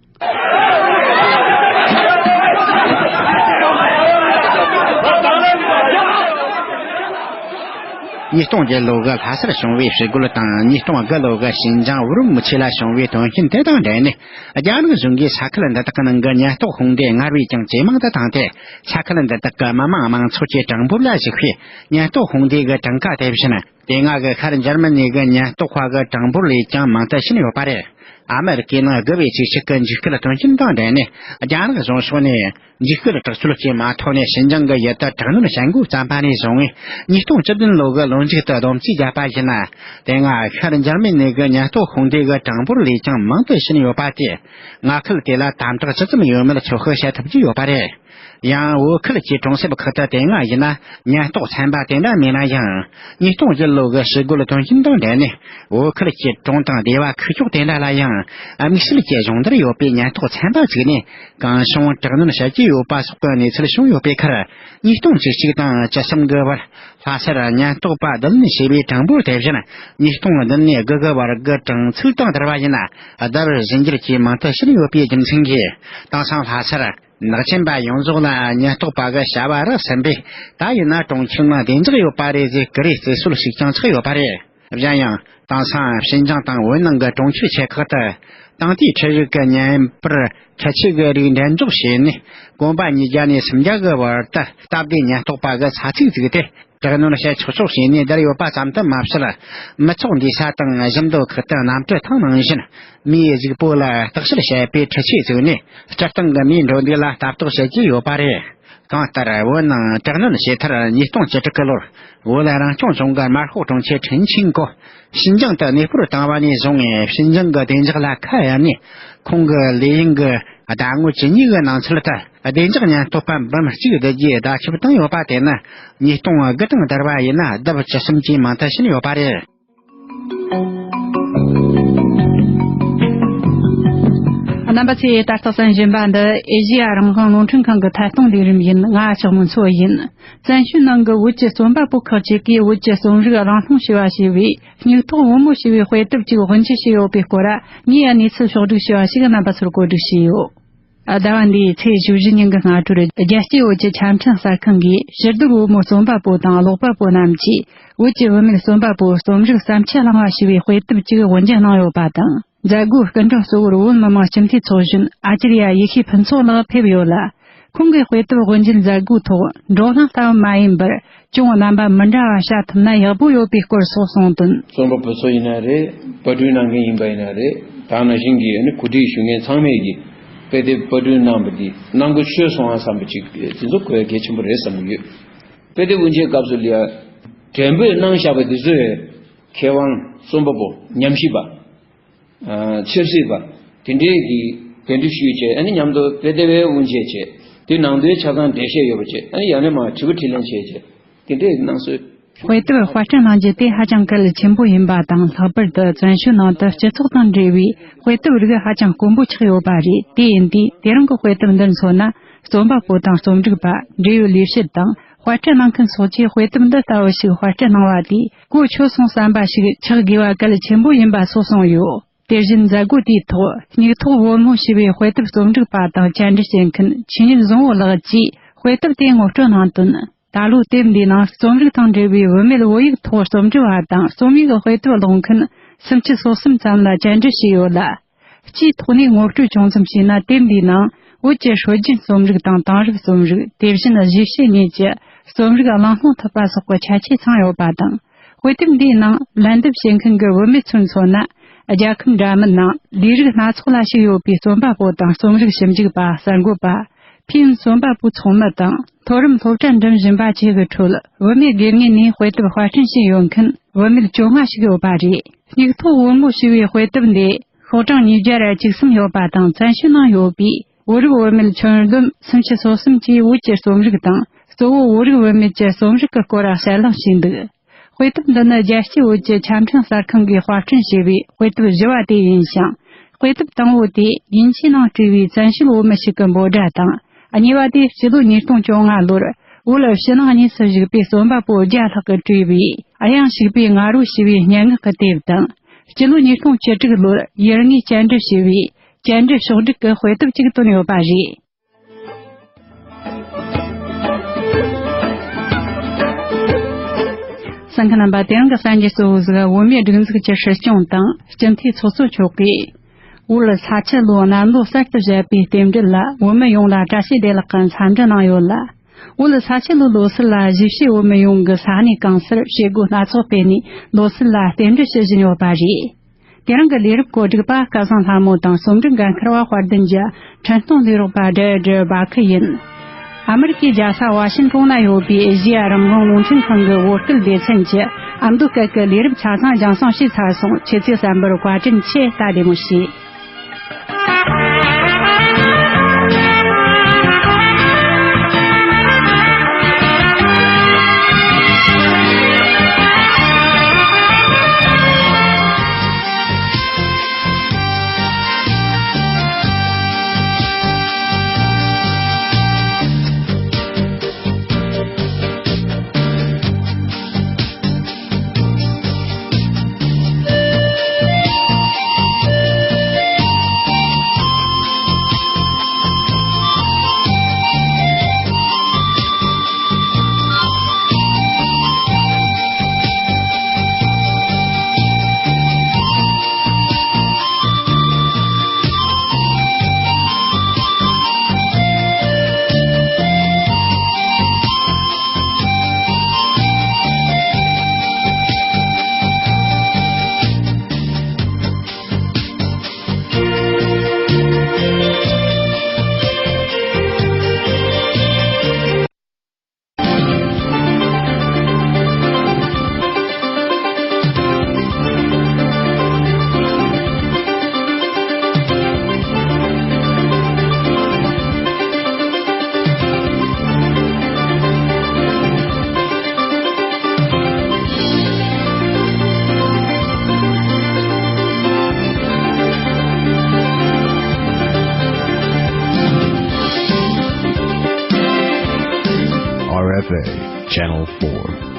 ཉིས་སྟོང་བརྒྱད་ལོ་གི་ལྷ་སར་བྱུང་བའི་ཞི་རྒོལ་དང་། ཉིས་སྟོང་དགུ་ལོ་གི་ཞིན་ཅང་བུ་རུམ་མུ་ཆི་ལ་བྱུང་བའི་དོན་རྐྱེན་དེ་དང་འབྲེལ་ནས། རྒྱ་ནག་གཞུང་གིས་ས་ཁུལ་འདི་དག་གི་ནང་གི་ཉེན་རྟོག་དཔུང་སྡེ་སྔར་བས་ཀྱང་ཇེ་མང་དུ་བཏང་སྟེ། ས་ཁུལ་འདི་དག་གི་མི་མང་མང་ཚོགས་ཀྱིས་གྲངས་འབོར་ལ་གཞིགས་པའི་ཉེན་རྟོག་དཔུང་སྡེ་གི་གྲངས་ཀ་དེ་བཞིན། དེ་སྔ་གི་ཤར་འཇར་མ་ནི་གི་ཉེན་རྟོག་པ་གི་གྲངས་འབོར་ལས་ཀྱང་མང་དུ་ཕྱིན་ཡོད་པ་རེད། ཨ་མེ་རི་ཀའི་ནང་དགུ་བའི་ཚེས་གཅིག་གི་འཇིགས་སྐུལ་དོན་རྐྱེན་དང་འབྲེལ་ནས། རྒྱ་ནག་གཞུང་ཕྱོགས་ནས་འཇིགས་སྐུལ་དྲག་སྤྱོད་ཀྱི་མ་ཐོག་ནས་ཞིན་ཅང་གི་ཡུལ་དུ་དྲག་གནོན་བྱེད་འགོ་བརྩམས་པ་ནས་བཟུང་། ཉིས་སྟོང་བཅུ་བདུན་ལོ་གི་ལོ་མཇུག་ཏུ་བསྡོམས་རྩིས་བརྒྱབ་པ་ཡིན་ན། དེ་སྔ་ཤར་འཇར་མ་ནི་གི་ཉེན་རྟོག་དཔུང་སྡེ་གི་གྲངས་འབོར་ལས་ཀྱང་མང་དུ་ཕྱིན་ཡོད་པ་དེས། མངའ་ཁུལ་དེ་ལ་དམ་དྲག་ཇི་ཙམ་ཡོད་མེད་ཚོད་དཔག་བྱེད་ཐུབ་ཀྱི་ཡོད་པ་རེད། ཡང་བོད་ཁུལ་གྱི་གྲོང་གསེབ་ཁག་ཏུ་དེ་སྔ་ཡིན་ན་ཉེན་རྟོག་ཚན་པ་དེ་འདྲ་མེད་ན་ཡང་། ཉིས་སྟོང་བརྒྱད་ལོ་གི་ཞི་རྒོལ་དོན་རྐྱེན་དང་འབྲེལ་ནས། བོད་ཁུལ་གྱི་གྲོང་དང་སྡེ་བ་ཁུལ་ཕྱོགས་དེ་འདྲ་ལ་ཡང་། དམིགས་བསལ་གྱི་སྦྱོང་བརྡར་ཡོད་པའི་ཉེན་རྟོག་ཚན་པ་བཙུགས་ནས། གང་བྱུང་དྲག་གནོན་བྱེད་ཀྱི་ཡོད་པ་སོགས་ཀྱི་གནས་ཚུལ་བྱུང་ཡོད་པའི་ཁར། ཉིས་སྟོང་བཅུ་གཅིག་དང་བཅུ་གསུམ་གི་བར་ལྷ་སར་ཉེན་རྟོག་པ་བསྡུ་ལེན་བྱས་པའི་གྲངས་འབོར་དེ་བཞིན། ཉིས་སྟོང་བདུན་ནས་དགུ་གི་བར་གྱི་གྲངས་ཚད་དང་བསྡུར་བ་ཡིན་ན། ལྡབ་བཞི་འགྱུར་གྱིས་མང་དུ་ཕྱིན་ཡོད་པའི་རྒྱུ་མཚན་གྱིས། དེང་སང་ལྷ་སར་ནག་ཅན་པ་ཡོངས་རྫོགས་ལ་ཉེན་རྟོག་པ་གི་བྱ་བ་རག་ཟིན་པས། ད་ཡིན་ན་གྲོང་ཁྱེར་ནང་བདེ་འཇགས་ཡོད་པ་རེད་ཟེར་ཀུ་རེ་རྩིས་སྲོལ་ཞིག་ཀྱང་ཆགས་ཡོད་པ་རེད། གཞན་ཡང་། དེང་སང་ཞིན་ཅང་དང་བོད་ནང་གི་གྲོང་ཁྱེར་ཆེ་ཁག་ཏུ། དེང་དུས་འཕྲུལ་རིག་གི་བརྙན་པར་འཕྲུལ་ཆས་ཀྱི་རིགས་འགྲན་འཇོག་བྱས་ནས། གོམ་པ་ཉིས་བརྒྱ་ནས་སུམ་བརྒྱ་གི་བར་དུ་སྟབས་བདེ་ཉེན་རྟོག་པ་གི་ས་ཚིགས་བཙུགས་ཏེ། དྲག་གནོན་བྱེད་ཆོག་ཆོག་བྱས་ནས་བསྡད་ཡོད་པ་ཙམ་དུ་མ་ཟད། མི་ཚོགས་འདུས་ས་དང་བཞི་མདོ་ཁག་ཏུ་གནམ་གྲུ་ཐང་ནང་བཞིན་མིའི་གཟུགས་པོ་ལ་བརྟག་དཔྱད་བྱེད་པའི་འཕྲུལ་ཆས་བཙུགས་ནས། སྤྱིར་བཏང་གི་མིའི་འགྲོ་འདུག་ལ་ལྟ་རྟོག་བྱེད་ཀྱི་ཡོད་པ་རེད། གང་ལྟར། བོད་ནང་དྲག་གནོན་བྱས་མཐར། ཉིས་སྟོང་བཅུ་དྲུག་གི་ལོར། བོད་རང་སྐྱོང་ལྗོངས་ཀྱི་དམར་ཤོག་གྲོང་ཁྱེར་ཁྲིན་ཆིང་ཀོ་ཞིན་ཅང་དུ་གནས་སྤོར་བཏང་བ་ནས་བཟུང་། ཞིན་ཅང་གི་བདེ་འཇགས་ལ་ཁ་གཡར་ནས། ཁོང་གི་ལས་ཡུན་གྱི་ཟླ་ངོ་བཅུ་གཉིས་ཀྱི་ནང་ཚུད་དུ། བདེ་འཇགས་ཉེན་རྟོག་པ་འབུམ་གཅིག་བསྡུ་རྒྱུའི་བརྡ་ཁྱབ་བཏང་ཡོད་པ་དེ་ནི། ཉིས་སྟོང་དགུ་དང་བསྡུར་བ་ཡིན་ན། ལྡབ་བཅུ་གསུམ་གྱིས་མང་དུ་ཕྱིན་ཡོད་པ་རེད། རྣམ་པ་ཚོས་ད་ལྟ་གསན་བཞིན་པ་འདི་ཨེ་ཤེ་ཡ་རང་དབང་རླུང་འཕྲིན་ཁང་གི་ཐད་གཏོང་ལས་རིམ་ཡིན། ང་ལྕགས་མོ་མཚོ་ཡིན། བཙན་བྱོལ་ནང་གི་བོད་ཀྱི་རྩོམ་པ་པོ་ཁག་ཅིག་གིས་བོད་ཀྱི་རྩོམ་རིག་གླེང་སློང་ཞེས་པ་ཞེས་པའི་སྙིགས་ཐོག་བུ་མོ་ཞེས་པའི་དཔེ་དེབ་ཅིག་དབུ་འབྱེད་བྱས་ཡོད་པའི་སྐོར། ངས་གནས་ཚུལ་ཕྱོགས་བསྒྲིགས་ཞུ་བ་ཞིག་རྣམ་པ་ཚོར་གོ་སྒྲིག་བྱས་ཡོད། ཟླ་བ་འདིའི་ཚེས་བཅུ་བཞི་ཉིན་གྱི་སྔ་དྲོར། རྒྱལ་སྤྱིའི་བོད་ཀྱི་ཆ་འཕྲིན་གསར་ཁང་གིས་ཕྱིར་སྡོད་བུ་མོ་རྩོམ་པ་པོ་དང་ཀློག་པ་པོ་རྣམས་ཀྱིས། བོད་ཀྱི་བུད་མེད་རྩོམ་པ་པོའི་རྩོམ་རིག་བརྩམས་ཆོས་གླེང་བ་ཞེས་པའི་དཔེ་དེབ་ཅིག་དབུ་འབྱེད་གནང་ཡོད་པ་དང་། མཛད་སྒོའི་སྐུ་མགྲོན་གཙོ་བོར་བོད་མི་མང་སྤྱི་འཐུས་ཚོགས་གཞོན་ཨ་ཅར་ཡ་ཡེ་ཤེས་ཕུན་ཚོགས་ལགས་ཕེབས་ཡོད་ལ། ཁོང་གིས་དཔེ་དེབ་དབུ་འབྱེད་མཛད་སྒོའི་ཐོག་འགྲོ་སྣང་ལྟ་བུ་མ་ཡིན་པར་ཅུང་རྣམ་པ་མི་འདྲ་བ་བྱ་ཐུབ་ན་ཡག་པོ་ཡོད་པའི་སྐོར་སོགས་གསུངས་དོན། རྩོམ་པ་པོ་ཚོ་ཡིན་ན་རེད། པར་སྐྲུན་གནང་མཁན་ཡིན་པ་ཡིན་ན་རེད། ད་ནང་བཞིན་གྱི་ཨ་ནི་གོ་སྒྲིག་ཞུ་མཁན་ཚང་མས་ཀྱིས་དཔེ་དེབ་པར་སྐྲུན་གནང་བ་འདི་གནང་དགོས་ཆོད་སོང་བ་བསམ་པ་ཅིག་དེ་ཚོ་གལ་གལ་ཆེན་པོ་རེད་བསམ་གྱི་ཡོད། དཔེ་དེབ་དབུ་འབྱེད་སྐབས་སུ་ལ་ཡ་འགྲེམས་སྤེལ་གནང་བཞག་པ་འདི་ཚོས་མཁས་དབང་རྩོམ་པ་པོ་ཉམས་ཞིབ་པ། ཆབ་སྲིད་པ་དེ་འདྲས་ཀྱིས་གདན་འདྲེན་ཞུས་བྱས། ཨ་ནི་མཉམ་དུ་དཔེ་དེབ་དབུ་འབྱེད་བྱས། དེ་ནང་དོན་ཆ་ཚང་འགྲེལ་བཤད་ཡོད་པ་བྱས། ཨ་ནི་ཡང་ན་མ་དྲི་བ་དྲིས་ལན་བྱས་བྱས། དེ་འདྲས་གནང་སྲོལ། དཔེ་དེབ་དཔར་སྐྲུན་གནང་རྒྱུ་དེ་ཧ་ཅང་གལ་ཆེན་པོ་ཡིན་པ་དང་། ལྷག་པར་དུ་བཙན་བྱོལ་ནང་དུ་སྤྱི་ཚོགས་དང་འབྲེལ་བའི་དཔེ་དེབ་རིགས་ཧ་ཅང་དཀོན་པོ་ཆགས་ཡོད་པ་རེད། དེ་ཡིན་དུས་དེ་རིང་གི་དཔེ་དེབ་འདིར་མཚོན་ན། རྩོམ་པ་པོ་དང་རྩོམ་སྒྲིག་པ། འབྲེལ་ཡོད་ལས་བྱེད་དང་དཔར་སྐྲུན་གནང་མཁན་སོགས་ཀྱིས་དཔེ་དེབ་འདི་ལྟ་བུ་ཞིག་དཔར་སྐྲུན་གནང་བ་དེ་གོ་ཆོད་སོང་བསམ་པ་ཞིག་ཆགས་དགོས་པ་གལ་ཆེན་པོ་ཡིན་པ་སོགས་གསུངས་ཡོད། དེ་བཞིན་མཛད་སྒོ་དེའི་ཐོག་སྙིགས་ཐོག་བུ་མོ་ཞེས་པའི་དཔེ་དེབ་རྩོམ་སྒྲིག་པ་དང་བཅར་འདྲི་བྱེད་མཁན་ཆོས་ཉིད་བཟང་བོ་ལགས་ཀྱིས་དཔེ་དེབ་དེ་ངོ་སྤྲོད་གནང་དོན། ད་ལོའི་དེབ་འདིའི་ནང་རྩོམ་རིག་དང་འབྲེལ་བའི་བུད་མེད་བོད་ཡིག་ཐོག་རྩོམ་འབྲི་བ་དང་རྩོམ་ཡིག་དཔེ་དེབ་ཀློག་མཁན་སུམ་ཅུ་སོ་གསུམ་ཙམ་ལ་བཅར་འདྲི་བྱས་ཡོད་ལ། སྤྱིའི་ཐོག་ནས་ངོ་སྤྲོད་ཅུང་ཙམ་བྱས་ན། དེབ་འདིའི་ནང་བོད་ཀྱི་སྲོལ་རྒྱུན་རྩོམ་རིག་དང་དེང་རབས་རྩོམ་རིག་དེ་བཞིན་གཞིས་བྱེས་གཉིས་ཀྱི་རྩོམ་རིག་གླེང་སློང་ཐུབ་པ་སོགས་ཀྱི་ཆ་ཆས་ཚང་ཡོད་པ་དང་། དཔེ་དེབ་འདིའི་ནང་ལན་འདེབས་བྱེད་མཁན་གྱི་བུད་མེད་ཚོར་མཚོན་ན། རྒྱལ་ཁབ་འདྲ་མིན་ནང་ལས་རིགས་སྣ་ཚོགས་ལ་ཞུགས་ཡོད་པའི་རྩོམ་པ་པོ་དང་རྩོམ་རིག་ཞིབ་འཇུག་པ། གསར་འགོད་པ། ཕྱིའི་རྩོམ་པ་པོའི་ཚོགས་མི་དང་མཐོ་རིམ་སློབ་གྲྭ་འགྲིམ་བཞིན་པ་བཅས་ཀྱི་ཁྲོད། བུད་མེད་སྒེར་ངོས་ནས་དཔེ་དེབ་དཔར་སྐྲུན་བྱས་ཡོད་མཁན་བུད་མེད་བཅོ་ལྔ་ཞིག་ཡོད་པ་རེད། སྙིགས་ཐོག་བུ་མོ་ཞེས་པའི་དཔེ་དེབ་འདི་ཤོག་གྲངས་ཉིས་བརྒྱ་བཅུ་གསུམ་ཡོད་པ་དང་། བཙན་བྱོལ་ནང་ཡོད་པའི་བོད་རིགས་བུད་མེད་ཁྱོན་བསྡོམས་སུམ་ཅུ་སོ་གསུམ་གྱིས་བོད་ཀྱི་རྩོམ་རིག་དང་། གཙོ་བོ་བོད་རིགས་བུད་མེད་ཀྱི་རྩོམ་རིག་གི་སྐོར་གསལ་གླེང་བྱས་འདུག། དཔེ་དེབ་འདི་ནི་རྒྱལ་སྤྱིའི་བོད་ཀྱི་ཆ་འཕྲིན་གསར་ཁང་གིས་དཔར་སྐྲུན་བྱས་པའི་དཔེ་དེབ་བཞི་བ་དེ་ཡིན་ཞིང་། དཔེ་དེབ་དང་པོ་དེ་དབྱིན་ཇིའི་ནང་བྲིས་པའི་བཙན་བྱོལ་བོད་མི་ཞིག་གི་འབོད་སྒྲ་དང་། གཉིས་པ་དེ་སྤྱི་ལོ་ཉིས་སྟོང་བཅོ་ལྔ་ལོར་བོད་ཕྱི་ནང་གཉིས་སུ་བཞུགས་པའི་རྩོམ་པ་པོ་བརྒྱ་ལྷག་གིས་བྲིས་པའི་གཡང་ཞིག་པའི་ང་རོ་ཞེས་པའི་སྙན་ངག་གི་དེབ་དང་། སྤྱི་ལོ་ཉིས་སྟོང་བཅུ་དྲུག་ལོར་ཡུལ་དངོས་བཅར་འདྲི་ཞེས་པའི་བཅར་འདྲི་ཕྱོགས་བསྒྲིགས་ཀྱི་དཔེ་དེབ་ཅིག་བཏོན་ཡོད་པ་རེད། གསན་མཁན་རྣམ་པ། དེ་རིང་གི་གསར་འགྱུར་གཙོ་བོ་ཟིག་བོད་མིའི་སྒྲིག་འཛུགས་ཀྱི་སྲིད་སྐྱོང་དང་སྤྱི་འཐུས་ཚོགས་གཙོ་མཆོག་གིས། བོད་ས་ཆུ་ལོའི་གནམ་ལོ་གསར་དུ་བཞད་པའི་རྟེན་འབྲེལ་ལ་བོད་མི་ཡོངས་ལ་བཀྲ་ཤིས་བདེ་ལེགས་ཀྱི་འཚམས་འདྲི་གནང་ཡོད་ལ། བོད་ས་ཆུ་ལོའི་ལོ་གསར་ལ་གཞིས་བྱེས་བོད་མི་ཡོངས་ཀྱི་ས་གནས་གང་སར་བྱེད་སྒོ་སྣ་ཚོགས་སྤེལ་ནས་ལོ་གསར་ལ་རྟེན་འབྲེལ་ཞུ་བཞིན་ཡོད་པ་རེད། དེ་རིང་གི་ལས་རིམ་གོ་སྒྲིག་པ་སྐལ་བཟང་ལྷ་མོ་དང་རྩོམ་སྒྲིག་འགན་འཁུར་བ་དཔལ་ལྡན་གྱི་འཕྲིན་གཏོང་ལས་རོགས་པ་སྦྲེལ་སྦྲེལ་བ་ཁུ་ཡིན། ཨ་མི་རི་ཀའི་རྒྱལ་ས་ཝ་ཤིན་ཏོན་ན་ཡོད་པའི་ཨེ་ཤེ་ཡ་རང་དབང་རླུང་འཕྲིན་ཁང་གི་བོད་སྐད་སྡེ་ཚན་གྱི་ཨ་མདོ་སྐད་ཀྱི་ལས་རིམ་ཆ་ཚང་རྒྱང་སྲིང་བྱས་ཚར་སོང་། ཁྱེད་ཚོས་གསན་པར་བཀའ་དྲིན་ཆེ། ད་བདེ་མོ་བྱོས། R F A Channel four.